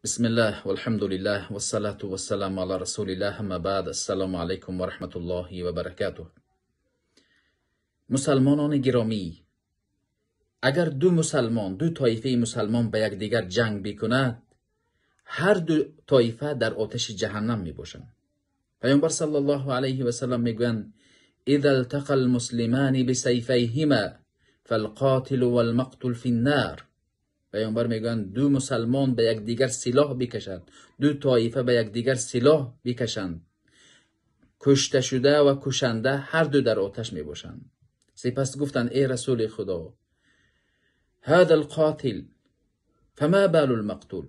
Бисмиллаҳ, валҳамдулиллаҳ, вассалату вассаламу ала расулиллаҳ, амма баъд. Ассалому алайкум ва раҳматуллоҳи ва баракатуҳ. Мусалмонони гиромӣ, агар ду мусалмон, ду тоифаи мусалмон ба якдигар ҷанг бикунад, ҳар ду тоифа дар оташи ҷаҳаннам мебошанд. Паёмбар саллаллоҳу алайҳи васаллам мегӯянд: иза алтақа алмуслимани бисайфайҳима фалқотилу валмақтул финнар. Паёмбар мегӯянд: ду мусалмон ба якдигар силоҳ бикашанд, ду тоифа ба якдигар силоҳ бикашанд, кушташуда ва кушанда ҳар ду дар оташ мебошанд. Сипас гуфтанд: эй расули худо, ҳада алқотил фама балу лмақтул?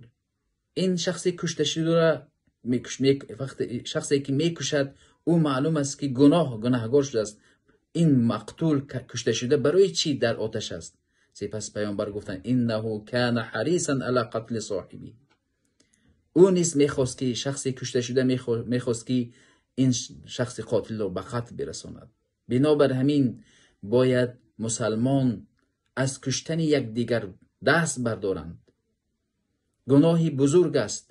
Ин шахси кушташударо, шахсе ки мекушад, ӯ маълум аст ки гунаҳгор шудааст. Ин мақтул, кушташуда, барои чӣ дар оташ аст? Сипас паёмбар гуфтанд: иннаҳу кана ҳарисан ала қатли соҳиби. Ӯ низ мехост, ки шахси кушташуда мехост, ки ин шахси қотилро ба қатл бирасонад. Бинобар ҳамин бояд мусалмон аз куштани якдигар даст бардоранд. Гуноҳи бузург аст.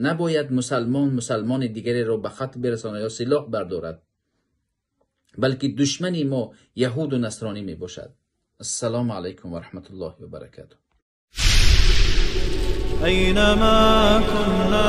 Набояд мусалмон мусалмони дигареро ба қатл бирасонад ё силоҳ бардорад, балки душмани мо яҳуду насронӣ мебошад. Ассалому алайкум ва раҳматуллоҳи ва баракатуҳ. أينما كنا.